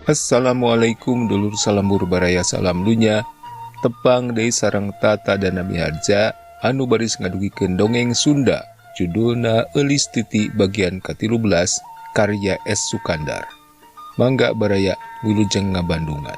Assalamualaikum dulur, salembur baraya, salam dunya. Tepang deui sareng Tata dan Nami Harja anu baris ngadugikeun dongeng Sunda, judulna Eulis Titi bagian ke-13, karya S. Sukandar. Mangga baraya, wilujeng ngabandungan.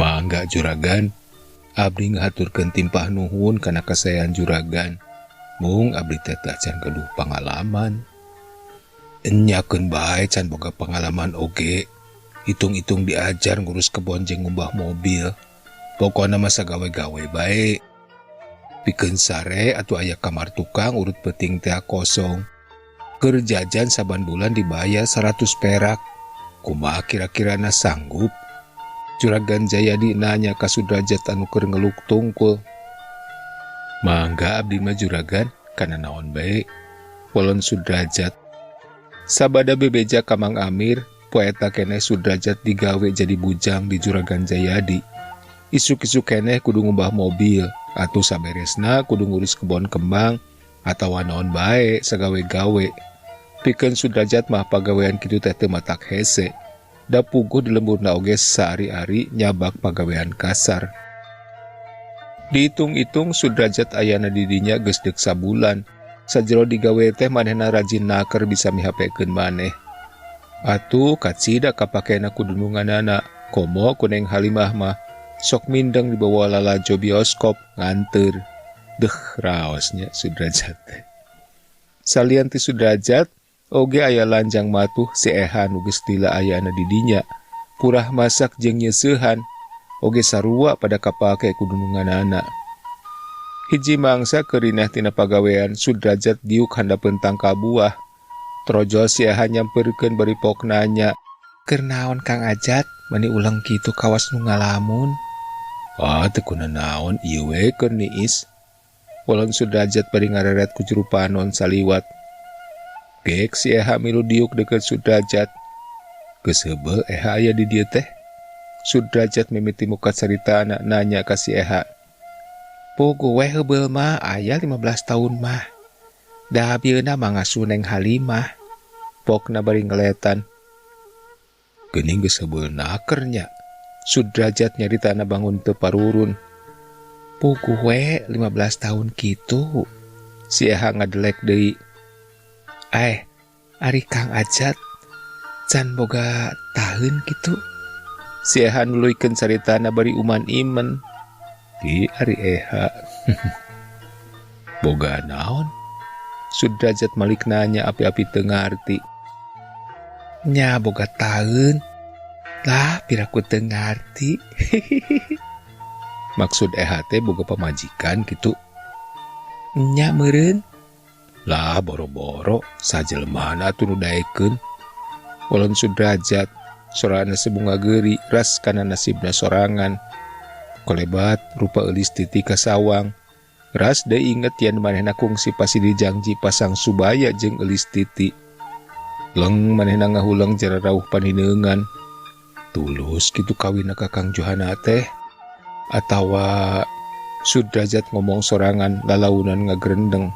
Mangga juragan, abdi ngahaturkeun timpah nuhun kana kasaean juragan. Mung abdi teh can gaduh pangalaman. Enyakeun bae can boga pangalaman oge. Hitung-hitung diajar ngurus kebon jeung ngumbah mobil. Pokona mah sagawe-gawe bae. Pikeun sare atuh aya kamar tukang urut peuting teh kosong. Keur jajan saban bulan dibayar 100 perak. Kumaha kira-kirana sanggup? Juragan Jayadi nanya ka Sudrajat anu keur ngeluk tungkul. Mangga abdi mah juragan, kana naon bae? Wolon Sudrajat. Sabada bebeja ka Mang Amir, poeta keneh Sudrajat digawe jadi bujang di Juragan Jayadi. Isuk-isuk keneh kudu ngumbah mobil, atuh saberesna kudu ngurus kebon kembang, atawa naon bae sagawe-gawe. Pikeun Sudrajat mah pagawean kitu teh teu matak hese. Da puguh di lemburna oge saari-ari nyabak pagawean kasar. Dihitung-hitung Sudrajat ayana di dinya geus deuk sabulan. Sajero digawe teh manehna rajin naker bisa mihapekeun maneh. Atuh kacida kapakena ku dununganana, komo ku Neng Halimah mah sok mindeng dibawa lalajo bioskop nganteur. Deuh raosnya Sudrajat teh. Salian ti Sudrajat oge aya lanjang matuh si Eha nu geus lila ayana di dinya. Purah masak jeung nyeusehan oge sarua pada kapake ku dununganana. Hiji mangsa keurinah tina pagawean Sudrajat diuk handapeun tangkal buah. Trojol si Eha nyamperkeun bari pok nanya, Keur naon Kang Ajat mani uleng kitu kawas nu ngalamun? Ah, teu kunanaon ieu we keur niis. Wolon Sudrajat bari ngareret ku juru panon saliwat. Gek si Eha milu diuk deukeut Sudrajat. Geus heubeul Eha aya di dieu teh. Sudrajat mimiti muka caritana nanya ka si Eha. Puguh we heubeul mah aya 15 tahun mah. Da bieuna mah ngasuh Neng Halimah. Pokna bari ngeletan. Geuning geus heubeul naker nya. Sudrajat nyaritana bangun teu parurun. Puguh we 15 tahun kitu. Si Eha ngadelek deui. Ari Kang Ajat can boga taheun kitu. Si Eha nuluykeun caritana bari uman imen. Di ari Eha. Boga naon? Sudrajat malik nanya api-api teu ngarti. Nya boga taheun. Lah piraku teu ngarti. Maksud Eha teh boga pamajikan kitu. Nya meureun. Lah boro-boro sajelemana atuh nu daekeun. Wolon Sudrajat sorana sebunga geuri ras kana nasibna sorangan. Kolebat rupa Eulis Titi kasawang. Ras deui inget yen manehna kungsi pasti dijangji pasang subaya jeung Eulis Titi. Leng manehna ngahuleng jara rauh panhineungan. Tulus kitu kawinna ka Kang Johana teh. Atawa Sudrajat ngomong sorangan lalaunan ngagrendeng.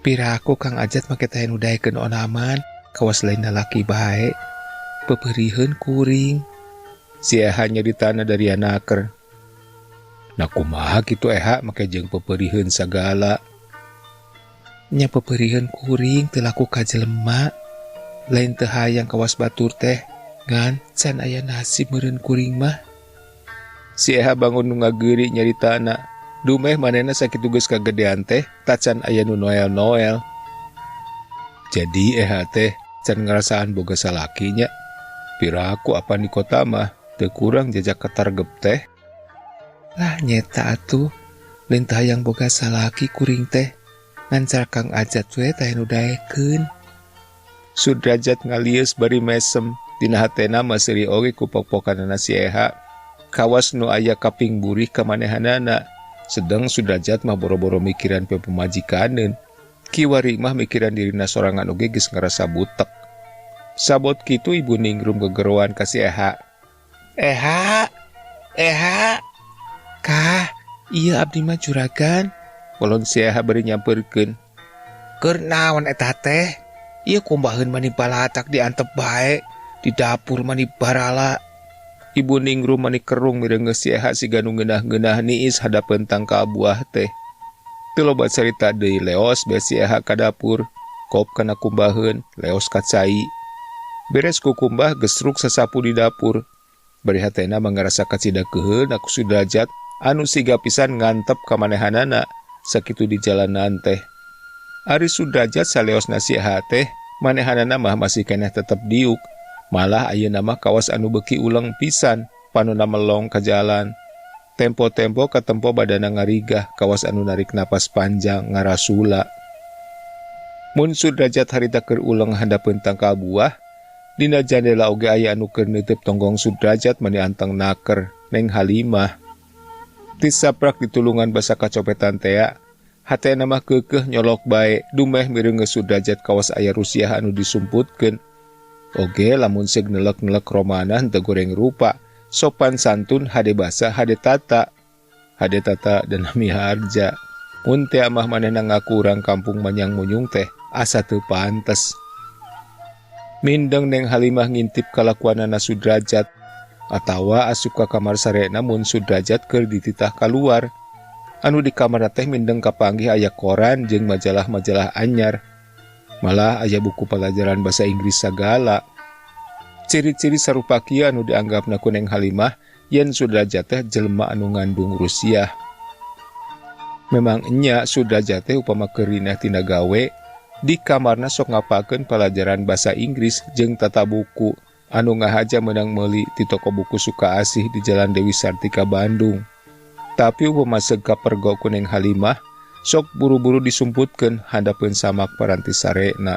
Piraku Kang Ajat make teh nu daekeun onaman, kawas lain lalaki bae. Peperiheun kuring. Si Eha nyaritana dari anaker. Nah kumaha kitu Eha make jeung peperiheun sagala. Nya peperiheun kuring teu laku ka jelema. Lain teu hayang kawas batur teh, ngan can aya nasib meureun kuring mah. Si Eha bangun nu ngageuri nyaritana. Dumeh manehna sakitu geus kagedean teh, tacan aya nu noel-noel. Jadi Eha teh can ngarasaan boga salakinya. Piraku apa di kota mah teu kurang jajak katargep teh. Lah nyeta atuh, lain teh hayang boga salaki kuring teh. Ngan cara Kang Ajat we teh nu daekeun. Sudrajat ngalieus bari mesem, dina hatena mah seuri oge ku pok-pokanana si Eha. Kawas nu aya kaping burih ka manehanana. Sedang Sudrajat mah boro-boro mikiran pe pemajikaneun. Kiwari mah mikiran dirina sorangan oge geus ngarasa butek. Sabot kitu Ibu Ningrum gegeroan ka si Eha. Eha, Eha, kah, ieu abdi mah juragan. Kolon si Eha bari nyamperkeun. Keur naon eta teh? Ieu kumbaheun mani balatak diantep bae, di dapur mani barala. Ibu Ningrum mani kerung mireungeus si Eha siga nu ngeunah-ngeunah niis hadapeun tangkal buah teh. Teu loba carita deui leos bae si Eha ka dapur, kop kana kumbaheun, leos ka cai. Beres ku kumbah gesruk sasapu di dapur. Bari hatena mah ngarasa kacida keuheulna ku Sudrajat anu siga pisan ngantep ka manehanana sakitu di jalanan teh. Ari Sudrajat saleosna si Eha teh manehanana mah masih keneh tetep diuk. Malah ayeuna mah kawas anu beuki uleng pisan panona melong ka jalan. Tempo-tempo katempo badana ngarigah kawas anu narik napas panjang ngarasula. Mun Sudrajat harita keur uleng handapeun tangkal buah, dina jandela oge aya anu keur neuteub tonggong Sudrajat mani anteng naker Neng Halimah. Tisaprak ditulungan basa kacopetan tea, hatena mah keukeuh nyolok bae dumeh mireungeus Sudrajat kawas aya rusiah anu disumputkeun. Oge lamun seug nelek-nelek romana henteu goreng rupa, sopan santun hade basa hade tata. Hade tata dan nami harja. Mun teh mah manehna ngaku urang kampung manyang munyung teh asa teu pantes. Mindeng Neng Halimah ngintip kalakuanana Sudrajat atawa asup ka kamar sarena mun Sudrajat keur dititah kaluar. Anu di kamarna teh mindeng kapanggih aya koran jeung majalah-majalah anyar. Malah aya buku pelajaran bahasa Inggris sagala. Ciri-ciri sarupa kieu anu dianggapna ku Neng Halimah yen Sudrajat teh jelema anu ngandung rusiah. Memang enya Sudrajat teh upama keur rineh tina gawe di kamarna sok ngapakeun pelajaran bahasa Inggris jeung tata buku anu ngahaja meunang meuli ti toko buku Sukaasih di Jalan Dewi Sartika Bandung. Tapi upama seug kapergo ku Neng Halimah sok buru-buru disumputkeun handapeun samak paranti sarena.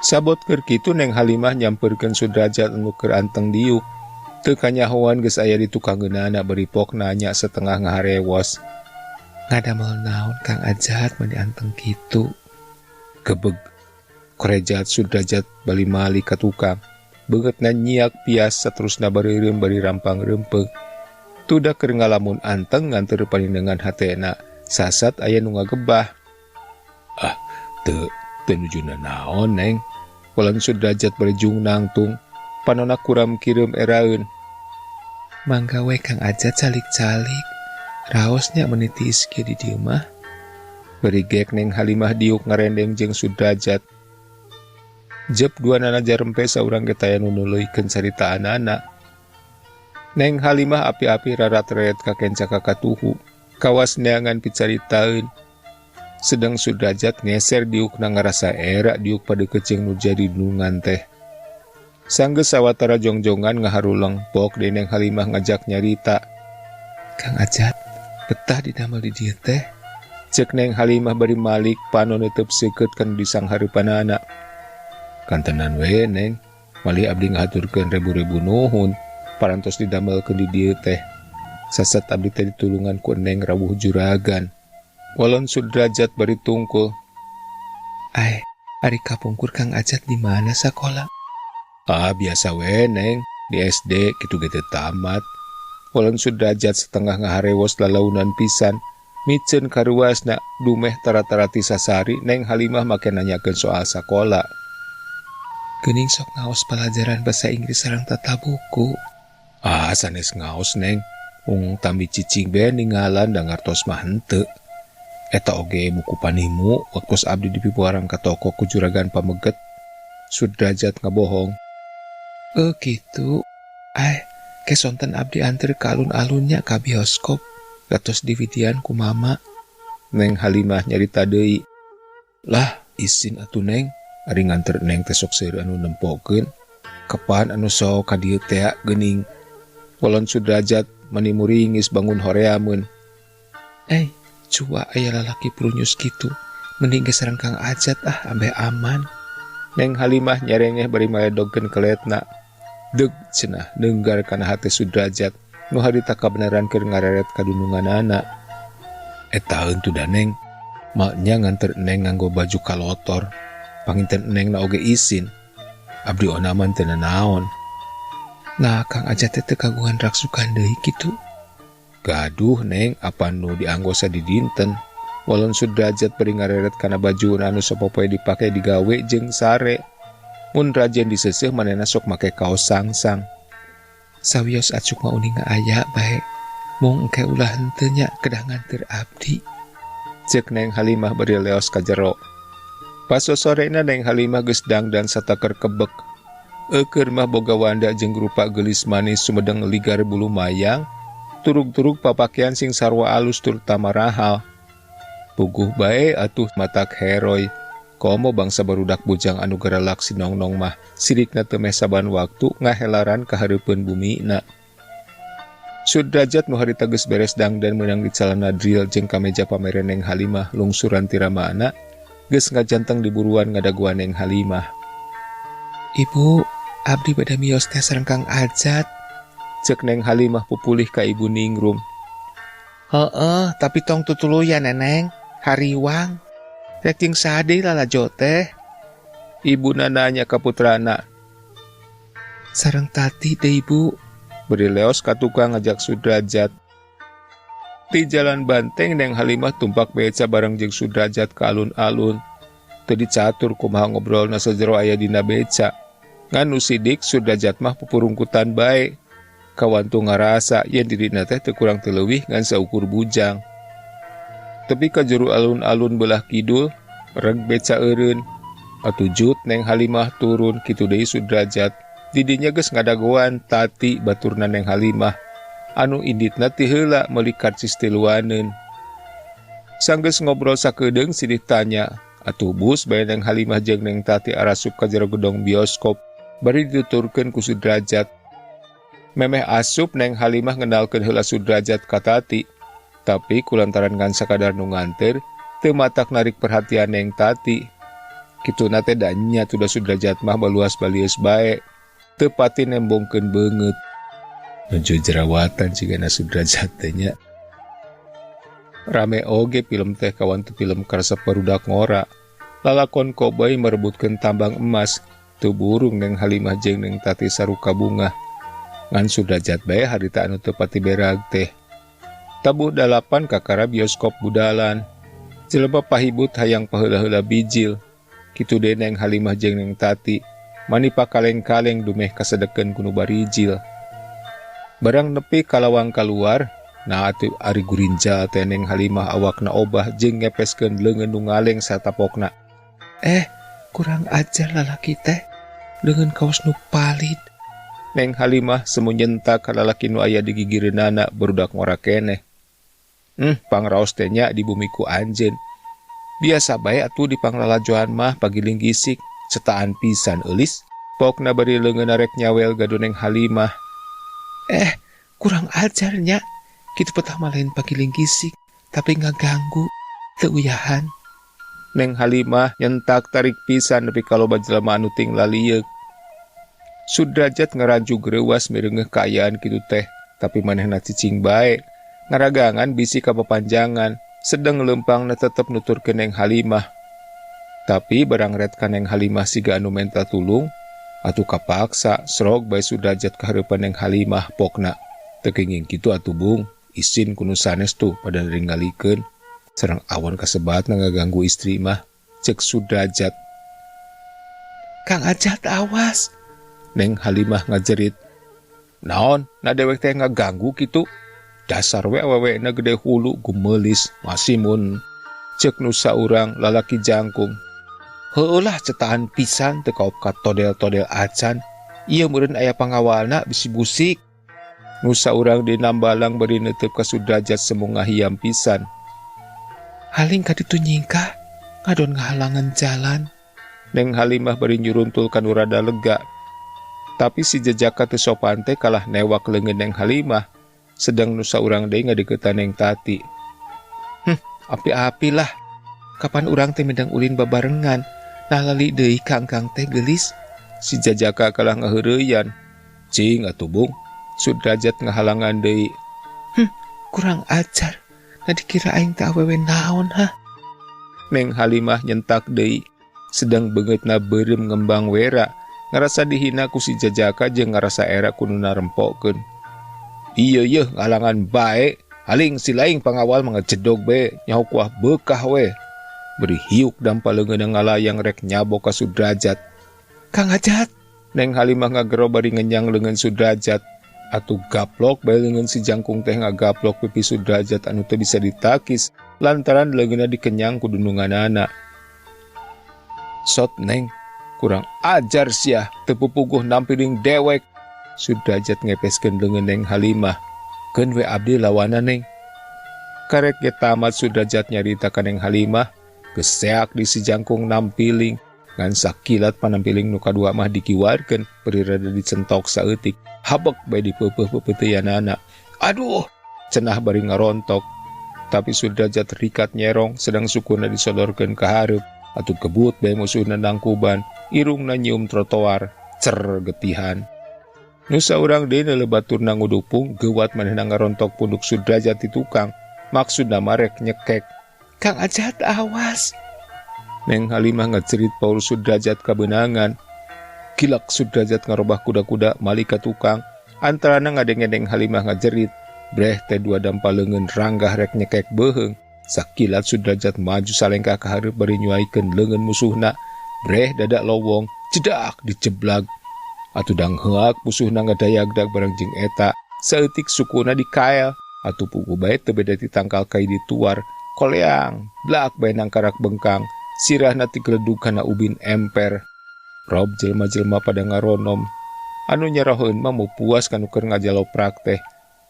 Sabot keur kitu Neng Halimah nyamperkeun Sudrajat anu keur anteng diuk. Teu kanyahoan geus aya di tukangeunana bari pok nanya setengah ngaharewos. Ngadamel naon Kang Ajat mani anteng kitu? Gebeg. Korejat Sudrajat bali mali ka tukang. Beungeutna nyiak pias saterusna bareureum bari rampang reumpeuh. Tuda keur ngalamun anteng nganteur paninengan hatena. Sasat aya nu ngagebah. Ah, teu nuju nanaon Neng. Walan Sudrajat bari jung nangtung. Panona kuram kireum eraeun. Mangga we Kang Ajat calik-calik. Raosnya meniti iski di dieu mah. Bari gek Neng Halimah diuk ngarendeng jeung Sudrajat. Jep dua nana jarempe saurang ge taya nu nuluykeun caritaanana. Neng Halimah api-api rarat-reret ka kenca ka katuhu. Kawas neangan picaritaeun. Sedang Sudrajat ngeser diukna ngarasa era diuk padeukeut jeung nu jadi dunungan teh. Sanggeus sawatara jongjongan ngaharuleng pok deui Neng Halimah ngajak nyarita. Kang Ajat, betah didamel di dieu teh? Ceuk Neng Halimah bari malik panon neuteub seukeut kana disanghareupanana. Kantenan we Neng, malih abdi ngahaturkeun rebu-rebu nuhun parantos didamelkeun di dieu teh. Sasat abdi teh ditulungan ku Neng rawuh juragan. Walon Sudrajat bari tungkul. Ai, ari kapungkur Kang Ajat di mana sakola? Ah, biasa we Neng, di SD kitu ge teu tamat. Walon Sudrajat setengah ngaharewos lalaunan pisan. Miceun karuasna dumeh tara-tarati sasari Neng Halimah make nanyakeun soal sakola. Geuning sok ngaos pelajaran bahasa Inggris sareng tata buku. Ah, sanes ngaos Neng. Ung tambi cicing be ninggalan da ngartos mah henteu. Eta oge buku panimu waktos abdi dipipuarang ka toko ku juragan pameget. Sudrajat ngabohong. Gitu. Ai, ke sonten abdi anter ka alun-alunnya ka bioskop. Gatos DVD-an ku mama. Neng Halimah nyarita deui. Lah, isin atuh Neng. Ari nganter Neng teh sok seueur anu nempokeun. Kapan anu sok ka dieu tea geuning. Walon Sudrajat mani muringis bangun horeameun. Cua aya lalaki prunyus kitu. Mending ge sareng Kang Ajat ah ambeh aman. Neng Halimah nyarengeh bari maledogkeun keletna. Deug cenah neunggar kana hate Sudrajat nu harita kabeneran keur ngareret kadununganana. Eta eun tuh da Neng. Maknya nganter Neng nganggo baju kalotor. Panginten Neng na oge isin. Abdi Ona mah teu nanaon. Nah, Kang Ajat teh teu kagungan raksukan deui kitu. Gaduh Neng, apa nu dianggo sadidinten. Walon Sudrajat bari ngareret kana bajuna anu sapopoe dipake digawe jeung sare. Mun rajen diseuseih manehna sok make kaos sangsang. Sawios acuk mah uninga aya bae. Mung engke ulah henteu nya kedah nganteur abdi. Ceuk Neng Halimah bari leos ka jero. Pas sosorena Neng Halimah geus dangdan sataker kebek. Eukeun mah boga wanda jeung rupa geulis manis sumedeng ligar bulu mayang. Turug-turug papakean sing sarua alus terutama rahal. Puguh bae atuh matak heroi. Komo bangsa barudak bujang anu gerelak sinongnong mah sirikna teu meh saban waktu ngahelaran ka hareupeun bumina. Sudrajat nu harita geus beres dangdan meunang di calana drill jeung kameja pamere Neng Halimah lungsuran ti ramana geus ngajanteng di buruan ngadaguan Neng Halimah. Ibu, abdi bade mios teh sareng Kang Ajat. Ceuk Neng Halimah pupulih ka ibu ningrum. Heeh, tapi tong tutuluyan Neneng, hariwang. Rek jeung sade lalajo teh. Ibuna nanya ka putrana. Sareng Tati deh ibu. Beri leos ka tukang ngajak Sudrajat. Di jalan banteng Neng Halimah tumpak beca bareng jeung Sudrajat ka alun-alun. Teu dicatur kumaha ngobrolna sajero aya dina beca. Ngan nu sidik Sudrajat mah pupurungkutan bae. Kawantu ngarasa yen dirina teh teu kurang teu leuwih ngan saukur bujang. Tepi ka jero alun-alun belah kidul, reg beca eureun. Atuh jut Neng Halimah turun kitu deui Sudrajat. Didinya geus ngadagoan Tati baturna Neng Halimah. Anu inditna ti heula meuli karcis tiluaneun. Sanggeus ngobrol sakedeung silih tanya, atuh bus bae Neng Halimah jeung Neng Tati arasup ka jero gedong bioskop bari dituturkeun ku Sudrajat. Memeh asup Neng Halimah ngenalkeun heula Sudrajat ka Tati. Tapi kulantaran ngan sakadar nu nganter, teu matak narik perhatian Neng Tati. Kituna teh da nya tuh da Sudrajat mah baluas balieus bae. Teu pati nembongkeun beungeut. Nuju jerawatan cigana Sudrajat teh nya. Rame oge film teh kawantu film karesep barudak ngora. Lalakon koboi merebutkeun tambang emas. Teu burung Neng Halimah jeung Neng Tati saruka bungah. Ngan Sudrajat bae harita anu teu pati berag teh. Tabuh 8 kakara bioskop budalan. Jelema pahibut hayang paheula-heula bijil. Kitu deui Neng Halimah jeung Neng Tati. Manipa kaleng-kaleng dumeh kasedekeun ku nu barijil. Barang nepi kalawang kaluar, nah atuh ari gurinja teh Neng Halimah awakna obah jeung ngepeskeun leungeun nu ngaleng satapokna. Kurang ajar lalaki teh. Leungeun kaos nu palid. Neng Halimah semu nyentak ka lalaki nu aya di gigireunana barudak ngora keneh. Pangraos teh nya di bumi ku anjeun. Biasa bae atuh di panglalajoan mah pagiling gisik, cetaan pisan eulis. Pokna bari leungeun arek nyawel gaduh Neng Halimah. Kurang ajar nya. Kitu petah mah lain pagiling gisik, tapi ngaganggu, teu uyahan. Neng Halimah nyentak tarik pisan nepi ka loba jelema anu ting lalieuk. Sudrajat ngaraju greuwas mireungeuh kaayaan kitu teh, tapi manehna cicing bae. Ngaragangan bisi kapapanjangan, sedeng leumpangna tetep nuturkeun Neng Halimah. Tapi barang ret ka Neng Halimah siga anu menta tulung, atuh kapaksa srog bae Sudrajat ka hareupan Neng Halimah pokna. Teu kenging kitu atuh bung, isin ku nu sanes tuh pada ninggalikeun. Sareng awon kasebatna ngaganggu istri mah, ceuk Sudrajat. Kang Ajat awas. Neng Halimah ngajerit. Naon, na dewek teh ngaganggu kitu? Dasar we awewena gede hulu gumelis masih mun. Ceuk nu saurang lalaki jangkung. Heueuh lah cetaan pisan teu kaop ka todel-todel acan. Ieu meureun aya pangawalna bisi busik. Nu saurang dinambalang bari neuteub ka Sudrajat semu ngahiam pisan. Haling ka ditu nyingkah, ngadon ngahalangan jalan. Neng Halimah bari nyuruntul ka nu rada lega. Tapi si jejaka teu sopan teh kalah newak leungeun Neng Halimah. Sedang nu saurang deui ngadeukeutan Neng Tati. Api-api lah. Kapan urang teh midang ulin babarengan. Nah lali deui ka engkang teh geulis. Si jajaka kalah ngaheureyan. Cing atuh bung. Sudrajat ngahalangan deui. Kurang ajar. Nah dikira aing teh awewe naon ha? Neng Halimah nyentak deui. Sedang beungeutna beureum ngembang wera. Ngarasa dihina ku si jajaka jeung ngarasa era ku nu narempokeun. Ieu yeuh ngalangan bae, haling si laing pangawal mah ngajedog bae, nyaho kuah beukah we. Beri hiuk dampa leungeun ngalayang rek nyabok ka Sudrajat. Kang Ajat, Neng Halimah ngagero bari ngenyang leungeun Sudrajat. Atuh gaplok bae leungeun si jangkung teh ngagaplok pipi Sudrajat anu teu bisa ditakis lantaran leungeunna dikenyang ku dununganana. Sot Neng, kurang ajar sia, teu pupuguh nampiling dewek. Sudrajat ngepeskeun leungeun Neng Halimah. Keun we abdi lawana Neng. Karek ge tamat Sudrajat nyarita ka Neng Halimah, geseak di si jangkung nampiling. Ngan sakilat panampiling nu kadua mah dikiwarkeun, beri rada dicentok saeutik. Habek bae dipeupeuh-peupeuteunana. Aduh, cenah bari ngarontok. Tapi Sudrajat rikat nyerong, sedang sukuna disodorkeun ka hareup. Atuh kebut bae musuhna nangkuban, irungna nyium trotoar, cer getihan. Nu saurang deui neuleuh baturna ngudupung, geuwat manehna ngarontok punduk Sudrajat di tukang. Maksudna mah rek nyekek. Kang Ajat awas. Neng Halimah ngacerit Paul Sudrajat kabeunangan. Kilak Sudrajat ngarobah kuda-kuda malik ka tukang. Antarana ngadenge Neng Halimah ngajerit. Breh teh dua dampa leungeun ranggah rek nyekek beuheung. Sakilat Sudrajat maju salengkah ka hareup bari nyuaikeun leungeun musuhna. Breh dadak lowong, cedak dijeblag. Atuh dang heuak musuhna ngadayagdag bareng jeung eta. Saeutik sukuna dikael. Atuh pugu bae teu beda ti tangkal kai dituar. Koleang, blak bae nangkarak bengkang. Sirahna tigeledug kana ubin emper. Rob jelma-jelma pada ngaronom. Anu nyarahoeun mah mau puas kanu keur ngajaloprak teh.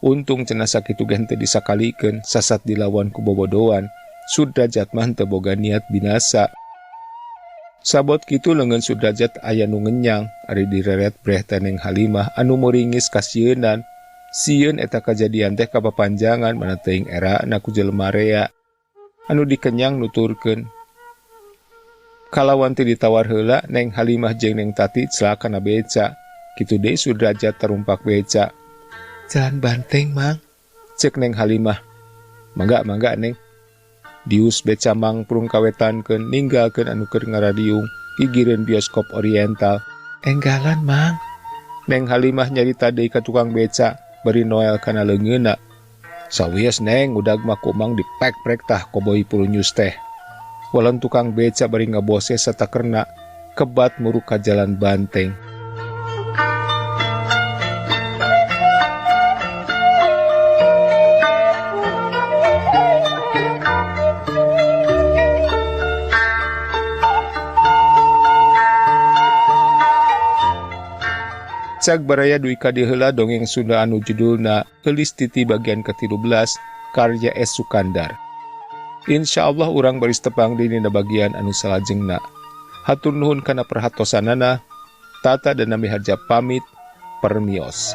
Untung cenah sakitu ge henteu disakalikeun, sasat dilawan ku bobodoan. Sudrajat mah henteu boga niat binasa. Sabot kitu leungeun Sudrajat aya nu ngenyang, ari direret breh teh Neng Halimah anu muringis kasieunan. Sieun eta kajadian teh kapapanjangan mana teuing erana ku jelema rea. Anu dikenyang nuturkeun. Kalawan teu ditawar heula Neng Halimah jeung Neng Tati celaka kana beca. Kitu deui Sudrajat tarumpak beca. Jalan banteng, Mang. Cek Neng Halimah. Mangga, mangga, Neng. Dius beca mangprung kawetankeun ninggalkeun anu keur ngaradiung gigireun bioskop Oriental. Enggalan, Mang. Neng Halimah nyarita deui ka tukang beca bari noel kana leungeunna. Sawios Neng, udag mah ku Mang dipek-prek tah koboi purunyus teh. Walan tukang beca bari ngabose satakerna kebat muruk ka jalan banteng. Cag baraya duwi ka diheula dongeng Sunda anu judulna Geulis Titi bagian ke-13 karya S. Sukandar. Insya Allah urang baris tepang di dina bagian anu salajengna. Hatur nuhun kana perhatosanana. Tata dan Nami Harja pamit, permios.